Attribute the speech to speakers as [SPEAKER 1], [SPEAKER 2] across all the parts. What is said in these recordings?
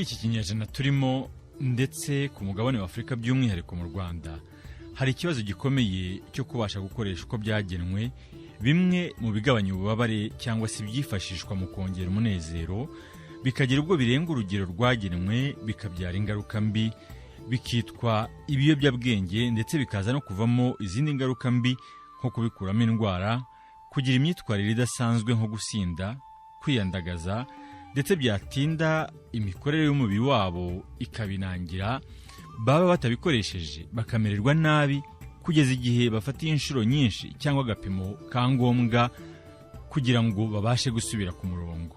[SPEAKER 1] Muri iki kinyejana turimo, ndetse ku mugabane wa Afurika by'umwihariko mu Rwanda, hari ikibazo gikomeye cyo kubasha gukoresha uko byagenwe bimwe mu bigabanya ububabare cyangwa se ibyifashishwa mu kongera umunezero, bikagira ubwo birenga urugero rwagenwe, bikabyara ingaruka mbi, bikitwa ibiyobyabwenge, ndetse bikaza no kuvamo izindi ngaruka mbi nko kubikuramo indwara, kugira imyitwarire idasanzwe nko gusinda, kwiyandagaza, ndetse byatinda imikorere y'umubiri wabo ikabinangira, baba batabikoresheje bakamererwa nabi kugeza igihe bafatiye inshuro nyinshi cyangwa agapimo ka ngombwa kugira ngo babashe gusubira ku murongo.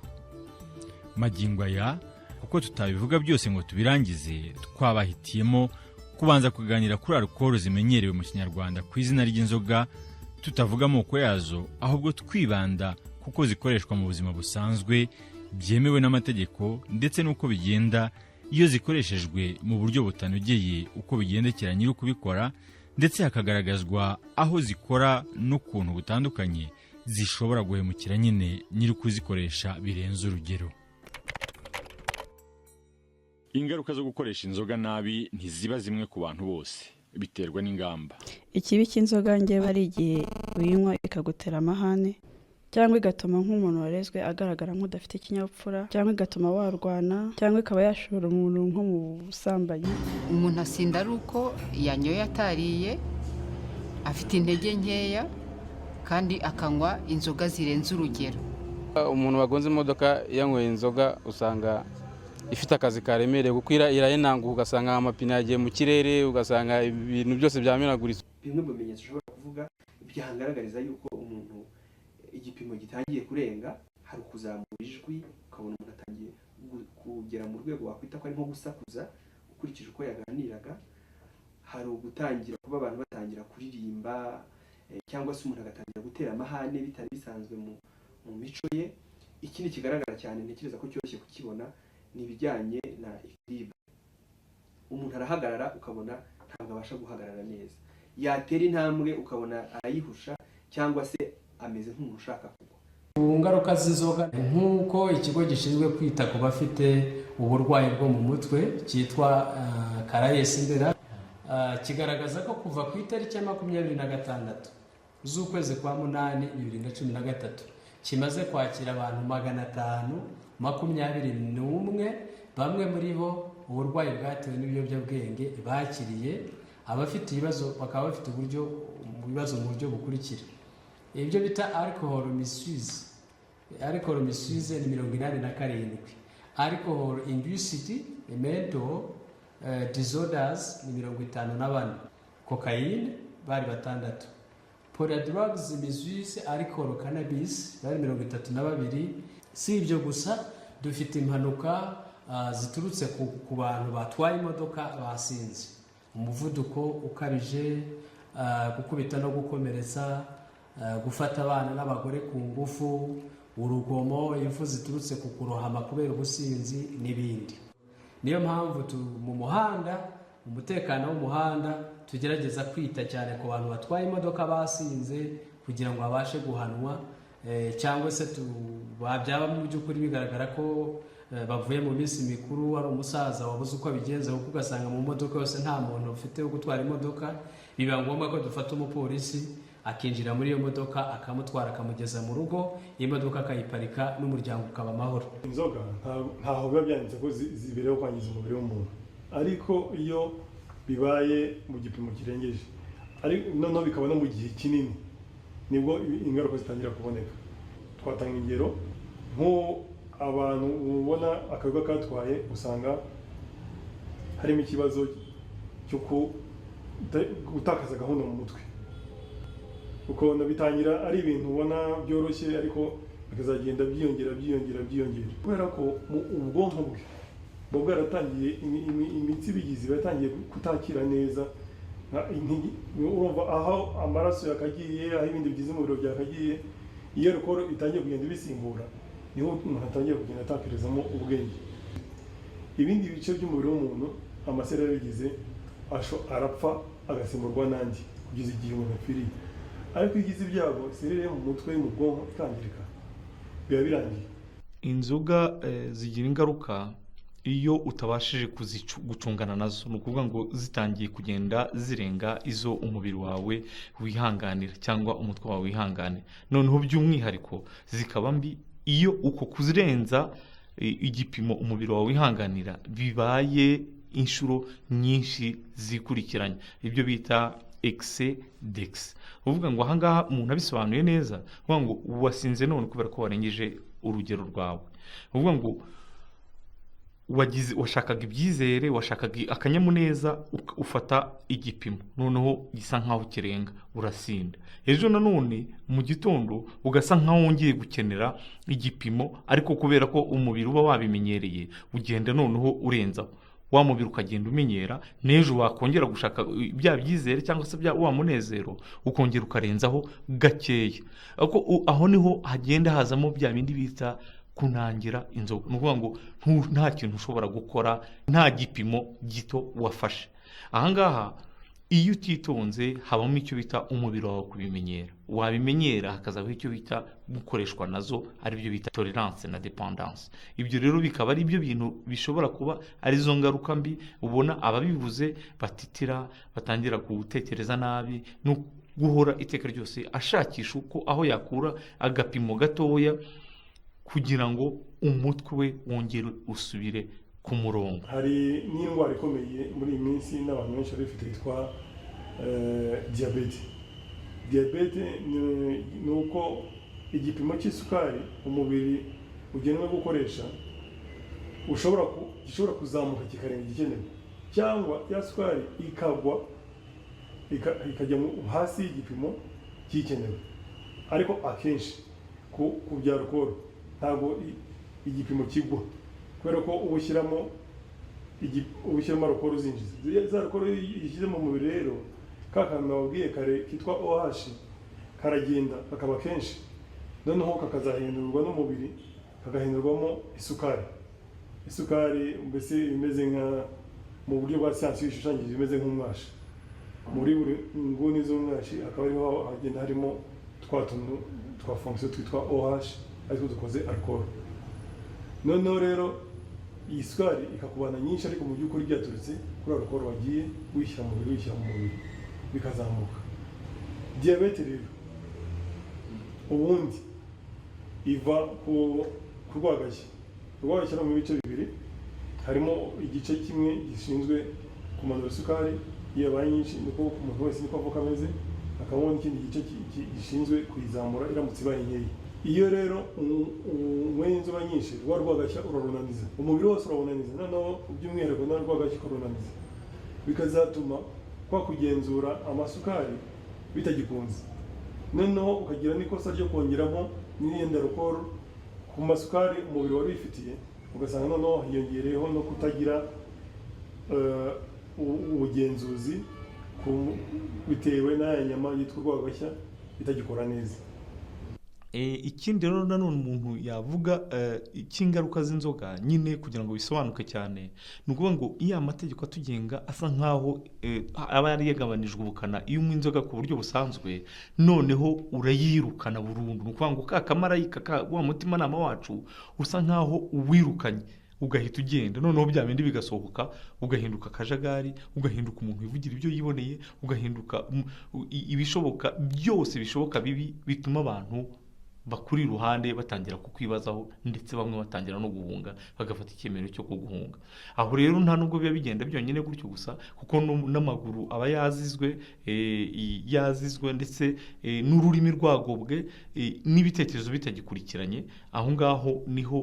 [SPEAKER 1] Magingo aya, kuko tutabivuga byose ngo tubirangize, twabahitiyemo kubanza kuganira kuri alukoro zimenyerewe mu Kinyarwanda ku izina ry'inzoga, tutavuga amoko yazo, ahubwo twibanda kuko zikoreshwa mu buzima busanzwe byemewe n'amategeko, ndetse n'uko bigenda iyo zikoreshejwe mu buryo butanogeye uko bigendekera nyiri ukubikora, ndetse hakagaragazwa aho zikora n'ukuntu butandukanye zishobora guhemukira nyine nyiri kuzikoresha birenze urugero. Ingaruka zo gukoresha inzoga nabi ntiziba zimwe ku bantu bose, biterwa n'ingamba.
[SPEAKER 2] Ikibi cy'inzoga, ngewe hari igihe uyinywa ikagutera amahane, cyangwa igatuma nk'umuntu warezwe agaragara nk'udafite ikinyabupfura, cyangwa igatuma warwana, cyangwa ikaba yashora umuntu nko mu busambanyi.
[SPEAKER 3] Umuntu asinda ari uko yanyoye atariye, afite intege nkeya, kandi akanywa inzoga zirenze urugero.
[SPEAKER 4] Umuntu wagonze imodoka yanyweye inzoga, usanga ifite akazi karemereye, kuko irayenanguka, ugasanga amapine yagiye mu kirere, ugasanga ibintu byose byamenaguritse.
[SPEAKER 5] Bimwe mu bimenyetso ushobora kuvuga byangaragariza yuko umuntu igipimo gitangiye kurenga, hari ukuzamura ijwi, ukabona umuntu atangiye kugera mu rwego wakwita ko ari nko gusakuza ukurikije uko yaganiraga. Hari ugutangira kuba abantu batangira kuririmba, cyangwa se umuntu agatangira gutera amahane bitari bisanzwe mu mico ye. Ikindi kigaragara cyane, ntekereza ko cyoroshye kukibona, ni ibijyanye na équilibre. Umuntu arahagarara ukabona ntabwo abasha guhagarara neza, yatera intambwe ukabona arayihusha, cyangwa se ameze nk'umuntu ushaka kugwa.
[SPEAKER 6] Ku ngaruka z'inzoga, nk'uko ikigo gishinzwe kwita ku bafite uburwayi bwo mu mutwe cyitwa Caraes Ndera kigaragaza ko kuva ku itariki ya 26 z'ukwezi kwa munani 2013, kimaze kwakira abantu 521, bamwe muri bo uburwayi bwatewe n'ibiyobyabwenge bakiriye. Abafite ibibazo bakaba bafite uburyo ibibazo mu buryo bukurikira: ibyo bita alcohol misuse, alcohol misuse ni 87, alcohol induced mental disorders ni 54, cocaine bari batandatu, polydrugs misuse, alcohol, cannabis bari 32. Si ibyo gusa, dufite impanuka ziturutse ku bantu batwaye imodoka basinze, umuvuduko ukabije, gukubita no gukomeretsa, gufata abana n'abagore ku ngufu, urugomo, impfu ziturutse ku kurohama kubera ubusinzi n'ibindi. Niyo mpamvu mu muhanda, umutekano w'umuhanda, tugerageza kwita cyane ku bantu batwaye imodoka basinze kugira ngo babashe guhanwa, cyangwa se byaba mu by'ukuri bigaragara ko bavuye mu minsi mikuru, ari umusaza wabuze uko abigenza, kuko ugasanga mu modoka yose nta muntu ufite wo gutwara imodoka, biba ngombwa ko dufata umupolisi akinjira muri iyo modoka, akamutwara, akamugeza mu rugo, imodoka akayiparika, n'umuryango ukaba amahoro.
[SPEAKER 7] Inzoga ntaho biba byanditse ko zibereho kwangiza umubiri w'umuntu, ariko iyo bibaye mu gipimo kirengeje, noneho bikaba no mu gihe kinini, nibwo ingaruka zitangira kuboneka. Twatanga ingero nko abantu ubona akayoga katwaye, usanga harimo ikibazo cyo gutakaza gahunda mu mutwe, ukabona bitangira ari ibintu ubona byoroshye, ariko bikazagenda byiyongera, byiyongera, byiyongera, kubera ko mu ubwonko bwe buba bwaratangiye, imitsi ibigize iba yatangiye kutakira neza. Urumva aho amaraso yakagiye, aho ibindi bigize umubiri byakagiye, iyo alcohol itangiye kugenda ibisimbura, niho umuntu atangiye kugenda atakarizamo ubwenge. Ibindi bice by'umubiri w'umuntu, amasereri abigize arapfa, agasimburwa n'andi kugeza igihe umuntu apfiriye. Ariko iyo ugize ibyago serire yo mu mutwe, yo mu bwonko ikangirika, biba birangiye.
[SPEAKER 8] Inzoga zigira ingaruka. Iyo utabashije gucungana nazo, ni ukuvuga ngo zitangiye kugenda zirenga izo umubiri wawe wihanganira cyangwa umutwe wawe wihanganira, noneho by'umwihariko zikaba mbi iyo uko kuzirenza igipimo umubiri wawe wihanganira bibaye inshuro nyinshi zikurikiranye, ibyo bita excès d'excès. Uvuga ngo ahangaha umuntu abisobanuye neza, uvuga ngo wasinze none kubera ko warengeje urugero rwawe, uvuga ngo wagize, washakaga ibyizere, washakaga akanyamuneza, ufata igipimo noneho gisa nkaho kirenga, urasinda. Ejo nanone mu gitondo ugasa nkaho wongeye gukenera igipimo, ariko kubera ko umubiri uba wabimenyereye, ugenda noneho urenzaho, wa mubiri ukagenda umenyera, n'ejo wakongera gushaka bya byizere cyangwa se bya wa munezero, ukongera ukarenzaho gakeya. Ariko aho niho hagenda hazamo bya bindi bita kunangira inzoga. Ni ukuvuga ngo nta kintu ushobora gukora nta gipimo gito wafashe. Ahangaha iyo utitonze habamo icyo bita umubiri wawe kubimenyera, wabimenyera hakazabaho icyo bita gukoreshwa nazo, aribyo bita tolérance na dépendance. Ibyo rero bikaba ari byo bintu bishobora kuba arizo ngaruka mbi ubona ababibuze batitira, batangira gutekereza nabi no guhora iteka ryose ashakisha uko aho yakura agapimo gatoya kugira ngo umutwe we wongere usubire ku murongo.
[SPEAKER 7] Hari n'indwara ikomeye muri iyi minsi n'abantu benshi babifite yitwa diyabete. Diyabete ni uko igipimo cy'isukari umubiri ugenwe gukoresha gishobora kuzamuka kikarenga igikenewe, cyangwa ya sukari ikagwa ikajya hasi y'igipimo cyikenewe. Ariko akenshi ku bya alcool ntabwo igipimo kigwa, kubera ko uba ushyiramo alcool uzinjiza. Za alcool iyo uyishyize mu mubiri rero, ka kantu nababwiye kare kitwa OH karagenda kakaba kenshi, noneho kakazahindurwa n'umubiri, kagahindurwamo isukari. Isukari mbese imeze nka, mu buryo bwa siyansi ishushanyije, imeze nk'umwashi. Muri buri nguni z'umwashi hakaba hariho, hagenda harimo twa tuntu twa fonction twitwa OH, ariko dukoze alcool. Noneho rero iyi sukari ikakubana nyinshi, ariko mu by'ukuri byaturutse kuri alcool wagiye wishyira mu mubiri, wishyira mu mubiri, bikazamuka. Diyabete rero ubundi iva ku rwagashya. Urwagashya no mu bice bibiri, harimo igice kimwe gishinzwe kumanura isukari iyo yabaye nyinshi, niko umuntu wese niko avuka ameze, hakabamo n'ikindi gice gishinzwe kuyizamura iramutse ibaye nkeya. Iyo rero unyweye inzoga nyinshi, rwa rwagashya urarunaniza, umubiri wose urawunaniza, noneho by'umwihariko na rwagashya ukarunaniza, bikazatuma kwa kugenzura amasukari bitagikunze, noneho ukagira n'ikosa ryo kongeramo n'iyindi alcool ku masukari umubiri wari wifitiye, ugasanga noneho hiyongereyeho no kutagira ubugenzuzi bitewe n'aya nyama yitwa urwagashya itagikora neza.
[SPEAKER 8] Ikindi rero nanone umuntu yavuga cy'ingaruka z'inzoga nyine, kugira ngo bisobanuke cyane, ni ukuvuga ngo iyo amategeko atugenga asa nkaho aba yari yagabanijwe ubukana, iyo unywa inzoga ku buryo busanzwe, noneho urayirukana burundu. Ni ukuvuga ngo ka kamarayika ka wa mutimanama wacu usa nkaho uwirukanye, ugahita ugenda, noneho bya bindi bigasohoka, ugahinduka akajagari, ugahinduka umuntu wivugira ibyo yiboneye, ugahinduka ibishoboka byose bishoboka bibi bituma abantu bakuri iruhande batangira kukwibazaho, ndetse bamwe batangira no guhunga, bagafata icyemezo cyo kuguhunga. Aho rero nta nubwo biba bigenda byonyine gutyo gusa, kuko n'amaguru aba yazizwe, yazizwe, ndetse n'ururimi rwagobwe, n'ibitekerezo bitagikurikiranye. Aho ngaho niho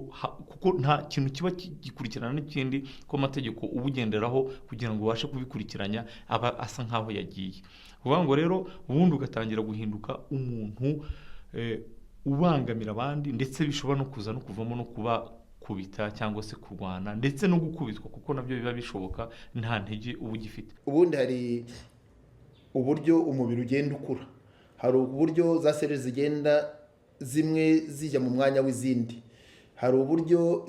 [SPEAKER 8] kuko nta kintu kiba gikurikirana n'ikindi, ko amategeko ubugenderaho kugira ngo ubashe kubikurikiranya aba asa nkaho yagiye. Kuvuga ngo rero ubundi ugatangira guhinduka umuntu ubangamira abandi, ndetse bishobora no kuza no kuvamo no kubakubita cyangwa se kurwana, ndetse no gukubitwa, kuko nabyo biba bishoboka, nta ntege uba ugifite.
[SPEAKER 9] Ubundi hari uburyo umubiri ugenda ukura, hari uburyo za cellules zigenda zimwe zijya mu mwanya w'izindi, hari uburyo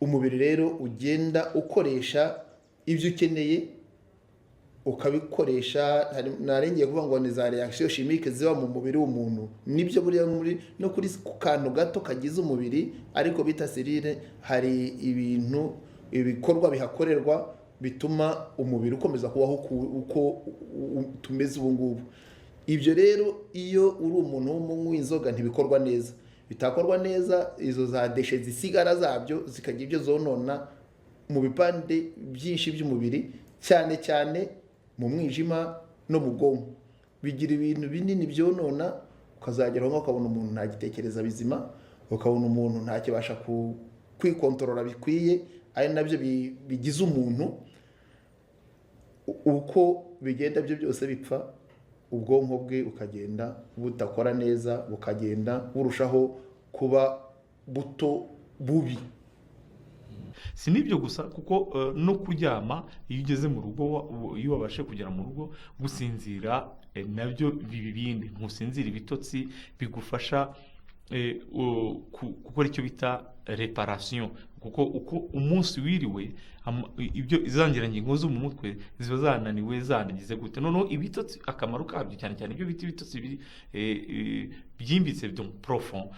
[SPEAKER 9] umubiri rero ugenda ukoresha ibyo ukeneye. Ukabikoresha, narengeye kuvuga ngo ni za réaction chimique ziba mu mubiri w'umuntu. Nibyo, buriya muri no kuri ku kantu gato kagize umubiri ariko bita cellule, hari ibintu, ibikorwa bihakorerwa bituma umubiri ukomeza kubaho uko tumeze ubu ngubu. Ibyo rero, iyo uri umuntu w'umunywi w'inzoga, ntibikorwa neza. Bitakorwa neza, izo za déchets zisigara zabyo zikagira ibyo zonona mu bipande byinshi by'umubiri, cyane cyane mu mwijima no mu bwonko. Bigira ibintu binini byonona, ukazagera aho ukabona umuntu ntagitekereza bizima, ukabona umuntu ntakibasha kwikontorora bikwiye, ari nabyo bigize umuntu. Uko bigenda byo byose bipfa, ubwonko bwe bukagenda budakora neza, bukagenda burushaho kuba buto, bubi.
[SPEAKER 8] Si n'ibyo gusa, kuko no kuryama, iyo ugeze mu rugo, iyo wabashe kugera mu rugo, gusinzira nabyo biba ibindi. Ntusinzira ibitotsi bigufasha gukora icyo bita réparation, kuko uko umunsi wiriwe, ibyo izangirangingo zo mu mutwe ziba zananiwe, zanagize gute. Noneho ibitotsi, akamaro kabyo, cyane cyane ibyo bita ibitotsi biri byimbitse, donc profond,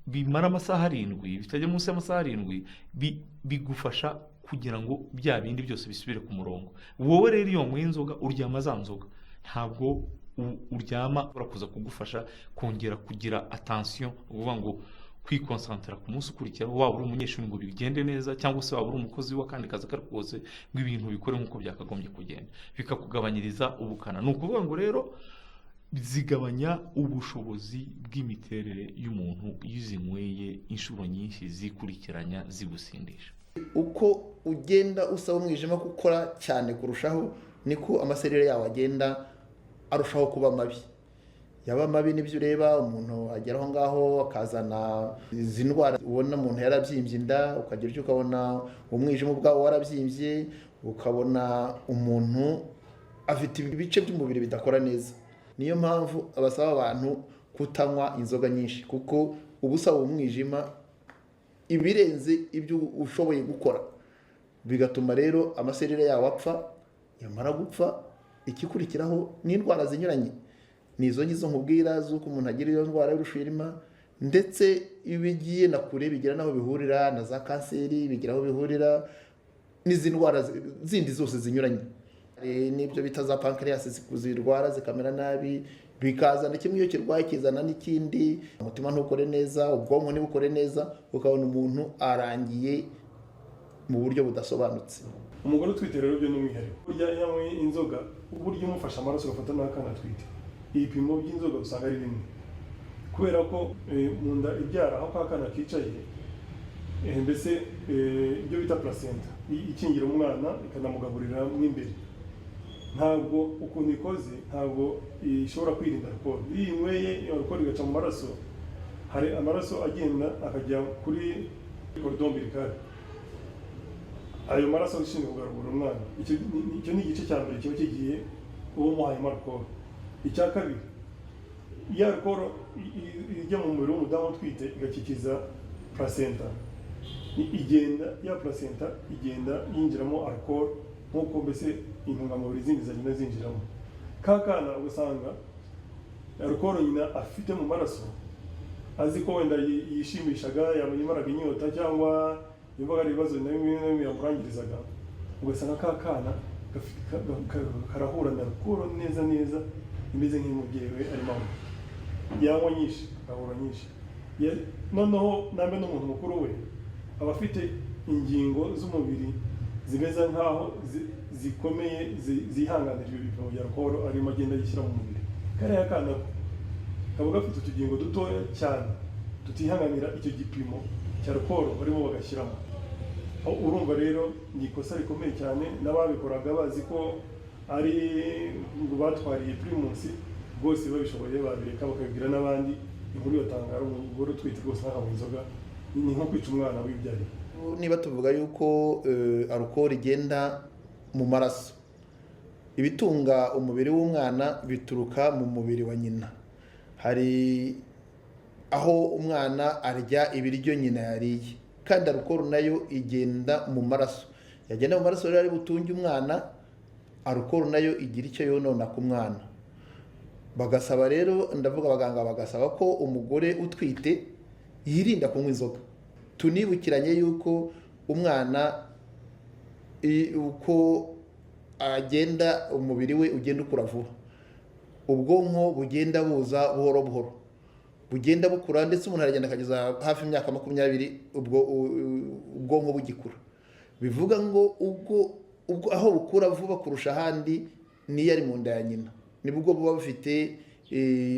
[SPEAKER 8] bimara amasaha 7, bitajya munsi y'amasaha 7, bigufasha kugira ngo bya bindi byose bisubire ku murongo. Wowe rero iyo wanyweye inzoga, uryama za nzoga, ntabwo uryama kuza kugufasha kongera kugira attention, ukuvuga ngo kwikonsantara ku munsi ukurikiraho, waba uri umunyeshuri ngo bigende neza, cyangwa se waba uri umukozi w'akandi kazi ako ari kose, ngo ibintu bikore nk'uko byakagombye kugenda, bikakugabanyiriza ubukana. Ni ukuvuga ngo rero zigabanya ubushobozi bw'imiterere y'umuntu iyo uzinyweye inshuro nyinshi zikurikiranya zigusindisha.
[SPEAKER 9] Uko ugenda usaba umwijima gukora cyane kurushaho, niko amaserire yawo agenda arushaho kuba mabi. Yaba mabi, nibyo ureba umuntu agera aho ngaho akazana izi ndwara ubona, umuntu yarabyimbye inda, ukagira icyo ukabona umwijima ubwawo warabyimbye, ukabona umuntu afite ibice by'umubiri bidakora neza. Niyo mpamvu abasaba abantu kutanywa inzoga nyinshi, kuko uba usaba umwijima ibirenze ibyo ushoboye gukora, bigatuma rero amaserire yawo apfa. Yamara gupfa, igikurikiraho ni indwara zinyuranye, ni izo ngizo nkubwira z'uko umuntu agira iyo ndwara y'urushwirima, ndetse iyo bigiye na kure bigira n'aho bihurira na za kanseri, bigira aho bihurira n'izindi ndwara zindi zose zinyuranye. Hari n'ibyo bita za pancreas zirwara zikamera nabi, bikazana kimwe, iyo kirwaye kizana n'ikindi, umutima ntukore neza, ubwonko ntibukore neza, ukabona umuntu arangiye mu buryo budasobanutse.
[SPEAKER 7] Umugore utwite rero byo ni umwihariko. Burya iyo anyweye inzoga, uburyo umufasha amaraso ugafata n'akana atwite, ibipimo by'inzoga usanga ari bimwe, kubera ko mu nda ibyara, aho ka kana kicaye, mbese ibyo bita placenta ikingira umwana ikanamugaburira mo imbere, ntabwo ukuntu ikoze ntabwo ishobora kwirinda alcool. Iyo inyweye iyo alcool igaca mu maraso, hari amaraso agenda akajya kuri cordon ombilical, ayo maraso ashinzwe kugarura umwana. Icyo ni igice cya mbere kiba kigiye uwo muhayemo alcool. Icya kabiri, iyo alcool ijya mu mubiri w'umudamu utwite igakikiza placenta, igenda ya placenta igenda yinjiramo alcool nk'uko mbese intungamubiri zindi zagenda zinjiramo. Ka kana ugasanga alcool nyina afite mu maraso, azi ko wenda yishimishaga, yamaraga inyota cyangwa yumvaga ari ibibazo na bimwe na bimwe yamurangirizaga, ugasanga ka kana karahura na alcool neza neza imeze nk'iy'umubyeyi we arimo anywa. Yanywa nyinshi, agahura nyinshi. Noneho nambe n'umuntu mukuru we aba afite ingingo z'umubiri zimeze nk'aho zikomeye, zihanganira ibyo bipimo bya alcool arimo agenda yishyira mu mubiri. Kariya kana ko kaba gafite utugingo dutoya cyane tutihanganira icyo gipimo cya alcool barimo bagashyiramo. Aho urumva rero ni ikosa rikomeye cyane, n'ababikoraga bazi ko ari ngo batwariye Primus, rwose babishoboye babireka, bakabibwira n'abandi. Inkuru yatangara, umugore utwite rwose ntakanywa inzoga, ni nko kwica umwana wibyariye.
[SPEAKER 9] Niba tuvuga yuko alcool igenda mu maraso, ibitunga umubiri w'umwana bituruka mu mubiri wa nyina. Hari aho umwana arya ibiryo nyina yariye, kandi alcool nayo igenda mu maraso. Yagenda mu maraso rero ari butunge umwana. Alukoro nayo igira icyo yonona ku mwana. Bagasaba rero, ndavuga abaganga, bagasaba ko umugore utwite yirinda kunywa inzoga. Tunibukiranye yuko umwana uko agenda umubiri we ugenda ukura vuba, ubwonko bugenda buza buhoro buhoro, bugenda bukura, ndetse umuntu aragenda akageza hafi imyaka 20 ubwo ubwonko bugikura. Bivuga ngo ubwo aho bukura vuba kurusha ahandi niyo ari mu nda ya nyina, nibwo buba bufite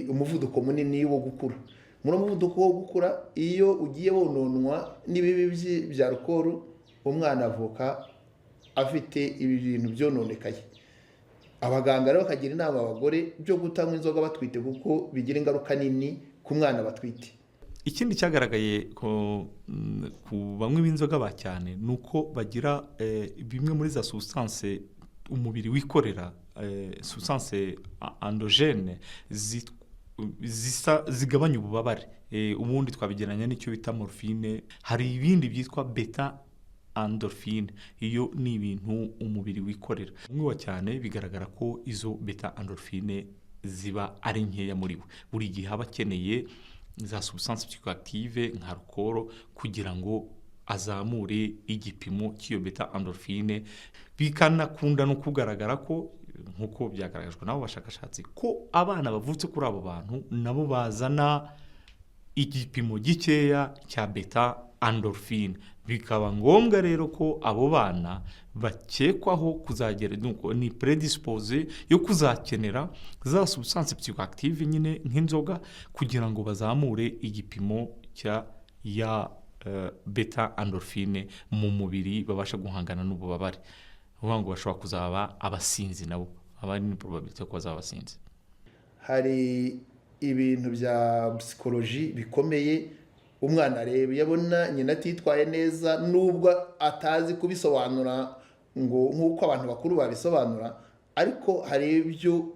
[SPEAKER 9] umuvuduko munini wo gukura. Muri uwo muvuduko wo gukura, iyo ugiye wononwa n'ibibi bya alukoro, umwana avuka afite ibi bintu byononekaye. Abaganga rero bakagira inama abagore byo kutanywa inzoga batwite, kuko bigira ingaruka nini ku mwana batwite.
[SPEAKER 8] Ikindi cyagaragaye ku banywi b'inzoga ba cyane ni uko bagira bimwe muri za substance umubiri wikorera, substance endogène zisa zigabanya ububabare. Ubundi twabigereranya n'icyo bita morphine. Hari ibindi byitwa bêta endorphine, iyo ni ibintu umubiri wikorera. Umwe wa cyane bigaragara ko izo bêta endorphine ziba ari nkeya muri we, buri gihe aba akeneye za substance psychoactive nka alcool kugira ngo azamure igipimo cy'iyo bêta endorphine. Bikanakunda no kugaragara ko, nk'uko byagaragajwe n'abo bashakashatsi, ko abana bavutse kuri abo bantu nabo bazana igipimo gikeya cya bêta endorphine. Bikaba ngombwa rero ko abo bana bakekwaho kuzagera, nuko ni prédisposé yo kuzakenera za substance psychoactive nyine nk'inzoga kugira ngo bazamure igipimo cya ya bêta endorphine mu mubiri, babashe guhangana n'ububabare. Ni ukuvuga ngo bashobora kuzaba abasinzi nabo, aba ari probabilité ko bazaba abasinzi.
[SPEAKER 9] Hari ibintu bya psychologie bikomeye umwana areba. Iyo abona nyina atitwaye neza, nubwo atazi kubisobanura ngo nk'uko abantu bakuru babisobanura, ariko hari ibyo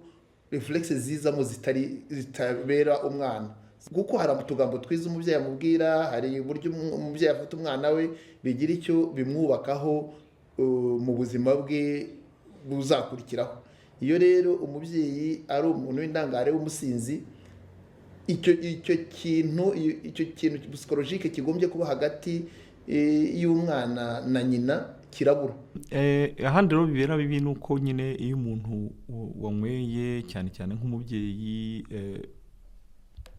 [SPEAKER 9] réflexes zizamo zitari zitabera umwana, kuko hari utugambo twiza umubyeyi amubwira, hari uburyo umubyeyi afata umwana we bigira icyo bimwubakaho mu buzima bwe buzakurikiraho. Iyo rero umubyeyi ari umuntu w'indangare, w'umusinzi, icyo kintu psychologique kigombye kuba hagati y'umwana na nyina kirabura.
[SPEAKER 8] Ahandi rero bibera bibi ni uko nyine iyo umuntu wanyweye cyane cyane, nk'umubyeyi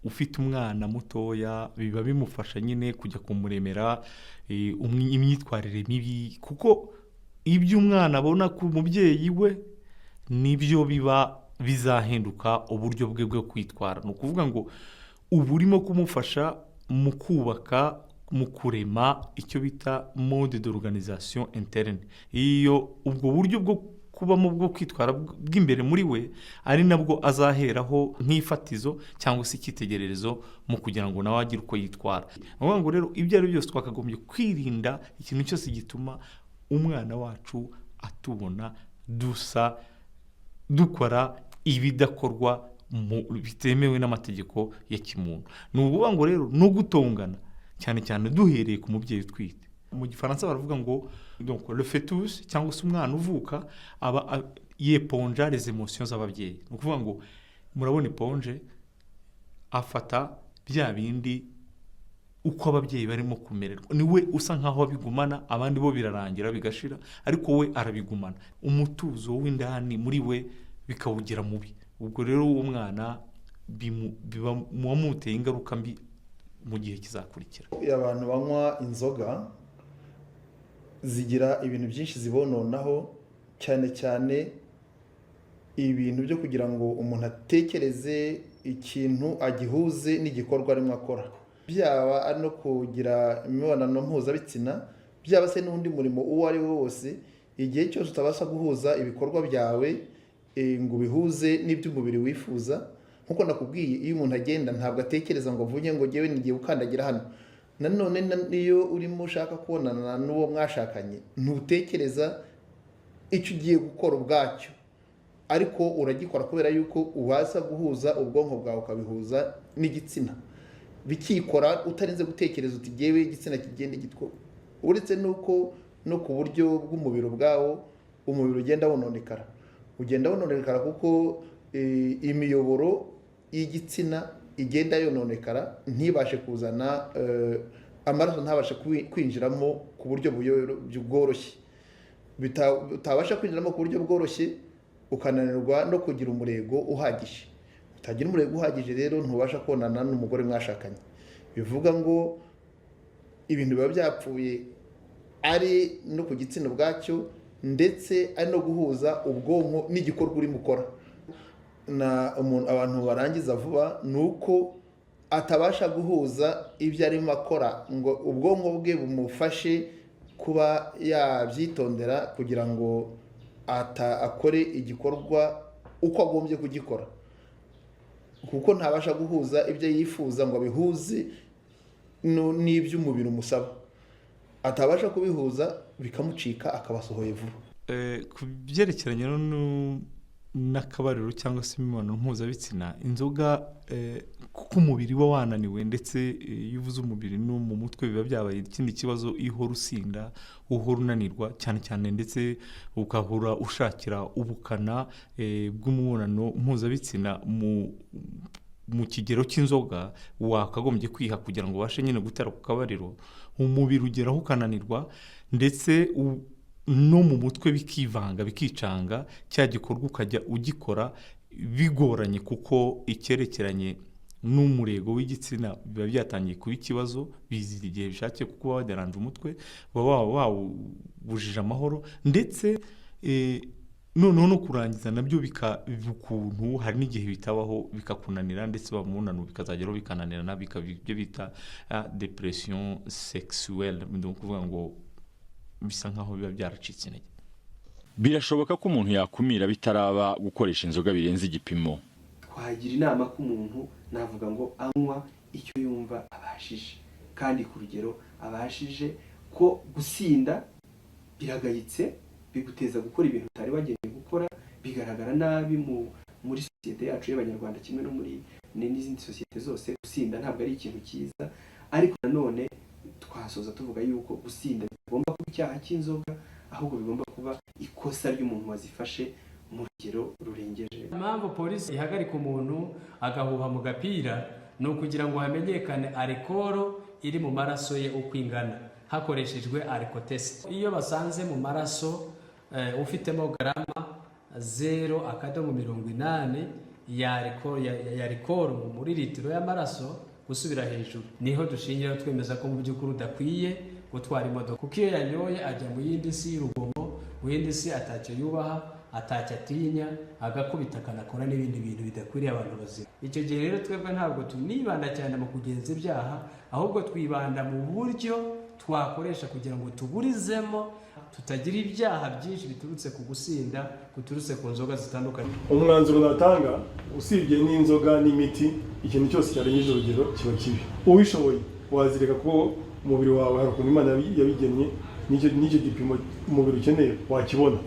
[SPEAKER 8] ufite umwana mutoya, biba bimufasha nyine kujya kumuremera imyitwarire mibi, kuko ibyo umwana abona ku mubyeyi we nibyo biba bizahinduka uburyo bwe bwo kwitwara. Ni ukuvuga ngo uba urimo kumufasha mu kubaka, mu kurema icyo bita mode d'organisation interne, iyo ubwo buryo bwo kubamo, bwo kwitwara bw'imbere muri we, ari nabwo azaheraho nk'ifatizo cyangwa se icyitegererezo mu kugira ngo nawe agire uko yitwara. Ni ukuvuga ngo rero ibyo ari byo byose twakagombye kwirinda ikintu cyose gituma umwana wacu atubona dusa dukora ibidakorwa bitemewe n'amategeko ya kimuntu. Ni ukuvuga ngo rero no gutongana cyane cyane duhereye ku mubyeyi utwite. Mu Gifaransa baravuga ngo donc le fœtus cyangwa se umwana uvuka aba yeponja les émotions z'ababyeyi. Ni ukuvuga ngo murabona éponge afata bya bindi uko ababyeyi barimo kumererwa, niwe usa nkaho abigumana. Abandi bo birarangira bigashira, ariko we arabigumana, umutuzo w'indani muri we bikawugira mubi. Ubwo rero uwo mwana biba muba muteye ingaruka mbi mu gihe kizakurikira.
[SPEAKER 9] Iyo abantu banywa inzoga, zigira ibintu byinshi zibononaho, cyane cyane ibintu byo kugira ngo umuntu atekereze ikintu agihuze n'igikorwa arimo akora, byaba ari no kugira imibonano mpuzabitsina, byaba se n'undi murimo uwo ari wo wose. Igihe cyose utabasha guhuza ibikorwa byawe ngo ubihuze n'iby'umubiri wifuza, nkuko nakubwiye, iyo umuntu agenda ntabwo atekereza ngo avuge ngo ngewe nigiye gukandagira hano. Nanone iyo urimo ushaka kubonana n'uwo mwashakanye, ntutekereza icyo ugiye gukora ubwacyo, ariko uragikora kubera yuko ubasha guhuza ubwonko bwawe ukabihuza n'igitsina, bikikora utarinze gutekereza uti ngewe igitsina kigenda gitwo. Uretse n'uko no ku buryo bw'umubiri ubwawo, umubiri ugenda wononekara. Ugenda wononekara kuko imiyoboro y'igitsina igenda yononekara, ntibashe kuzana amaraso, ntabashe kwinjiramo ku buryo bworoshye. Utabasha kwinjiramo ku buryo bworoshye, ukananirwa no kugira umurego uhagije. Utagira umurego uhagije rero, ntubasha kubonana n'umugore mwashakanye. Bivuga ngo ibintu biba byapfuye, ari no ku gitsina ubwacyo, ndetse ari no guhuza ubwonko n'igikorwa urimo ukora. Na umuntu, abantu barangiza vuba ni uko atabasha guhuza ibyo arimo akora ngo ubwonko bwe bumufashe kuba yabyitondera kugira ngo akore igikorwa uko agombye kugikora, kuko ntabasha guhuza ibyo yifuza ngo abihuze n'ibyo umubiri umusaba. Atabasha kubihuza, bikamucika, akabasohoye vuba.
[SPEAKER 8] Ku byerekeranye n'akabariro cyangwa se imibonano mpuzabitsina, inzoga, kuko umubiri uba wananiwe, ndetse iyo uvuze umubiri no mu mutwe biba byabaye ikindi kibazo. Iyo uhora usinda, uhora unanirwa cyane cyane, ndetse ugahora ushakira ubukana bw'umubonano mpuzabitsina mu kigero cy'inzoga wakagombye kwiha kugira ngo ubashe nyine gutera ku kabariro, umubiri ugeraho ukananirwa, ndetse no mu mutwe bikivanga, bikicanga. Cya gikorwa ukajya ugikora bigoranye, kuko icyerekeranye n'umurego w'igitsina biba byatangiye kuba ikibazo. Bizira igihe bishakiye, kuko uba waderanje umutwe, uba wawubujije amahoro, ndetse noneho no kurangiza nabyo bikaba ukuntu. Hari n'igihe bitabaho, bikakunanira, ndetse bamubonano bikazageraho bikananirana, bikaba ibyo bita dépression sexuelle. Ni ukuvuga ngo bisa nkaho biba byaracitse intege.
[SPEAKER 1] Birashoboka ko umuntu yakumira bitaraba gukoresha inzoga birenze igipimo.
[SPEAKER 5] Twagira inama ko umuntu, navuga ngo anywa icyo yumva abashije kandi ku rugero abashije, ko gusinda biragayitse, biguteza gukora ibintu utari wagenewe gukora, bigaragara nabi muri sosiyete yacu y'Abanyarwanda kimwe no muri n'izindi sosiyete zose. Gusinda ntabwo ari ikintu cyiza, ariko nanone twasoza tuvuga yuko gusinda bigomba kuba icyaha cy'inzoga, ahubwo bigomba kuba ikosa ry'umuntu wazifashe mu rugero rurengeje.
[SPEAKER 6] Impamvu polisi ihagarika umuntu agahuha mu gapira ni ukugira ngo hamenyekane alcool iri mu maraso ye uko ingana hakoreshejwe alcotest. Iyo basanze mu maraso ufitemo garama 0.80 ya alcool muri litiro y'amaraso gusubira hejuru, niho dushingira twemeza ko mu by'ukuri udakwiye gutwara imodoka, kuko iyo yanyoye ajya mu yindi si y'urugomo, mu yindi si atacyo yubaha, atacyo atinya, agakubita, akanakora n'ibindi bintu bidakwiriye abantu bazima. Icyo gihe rero twebwe ntabwo tunibanda cyane mu kugenza ibyaha, ahubwo twibanda mu buryo twakoresha kugira ngo tuburizemo tutagira ibyaha byinshi biturutse ku gusinda, guturutse ku nzoga zitandukanye.
[SPEAKER 7] Umwanzuro natanga, usibye n'inzoga n'imiti, ikintu cyose cyarengeje urugero kiba kibi. Uwishoboye wazireka, kuko umubiri wawe hari ukuntu Imana yabigennye, n'icyo gipimo umubiri ukeneye wakibona.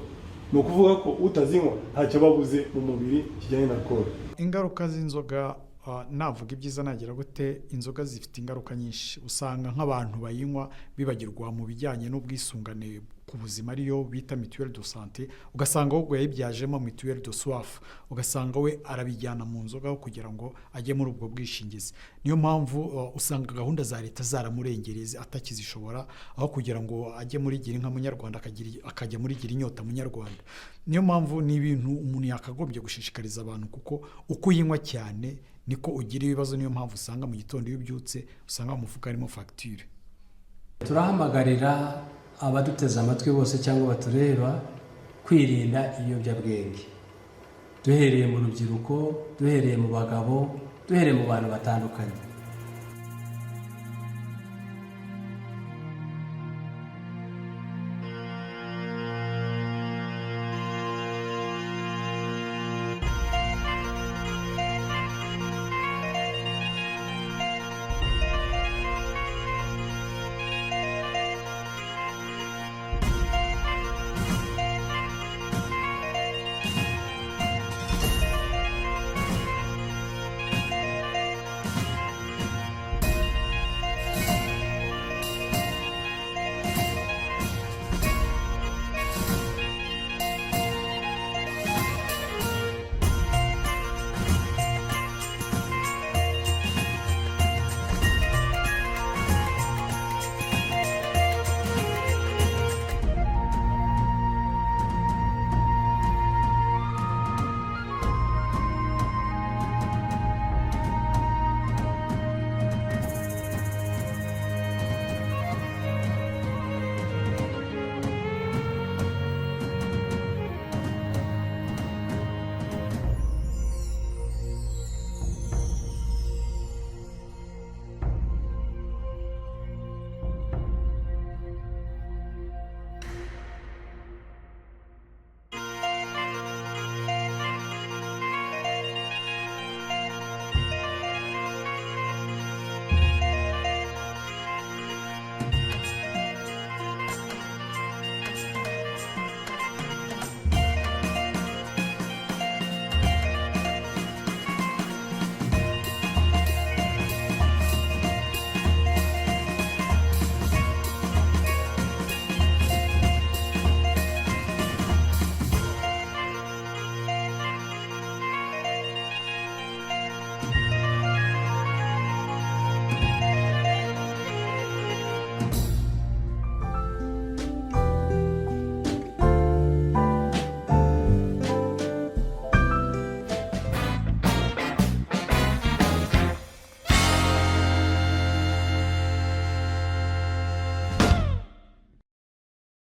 [SPEAKER 7] Ni ukuvuga ko utazinywa ntacyo aba abuze mu mubiri kijyanye na alcool.
[SPEAKER 10] Ingaruka z'inzoga, navuga ibyiza nagira gute? Inzoga zifite ingaruka nyinshi. Usanga nk'abantu bayinywa bibagirwa mu bijyanye n'ubwisungane ku buzima, ariyo bita mutuelle de santé, ugasanga ahubwo yayibyajemo mutuelle de soif, ugasanga we arabijyana mu nzoga kugira ngo ajye muri ubwo bwishingizi. Niyo mpamvu usanga gahunda za leta zaramurengereye, atakizishobora. Aho kugira ngo ajye muri gira inka munyarwanda, akajya muri gira inyota munyarwanda. Niyo mpamvu ni ibintu umuntu yakagombye gushishikariza abantu, kuko uko uyinywa cyane niko ugira ibibazo. Niyo mpamvu usanga mu gitondo iyo ubyutse usanga mu mufuka harimo fagitire.
[SPEAKER 6] Turahamagarira abaduteze amatwi bose cyangwa batureba kwirinda ibiyobyabwenge, duhereye mu rubyiruko, duhereye mu bagabo, duhereye mu bantu batandukanye.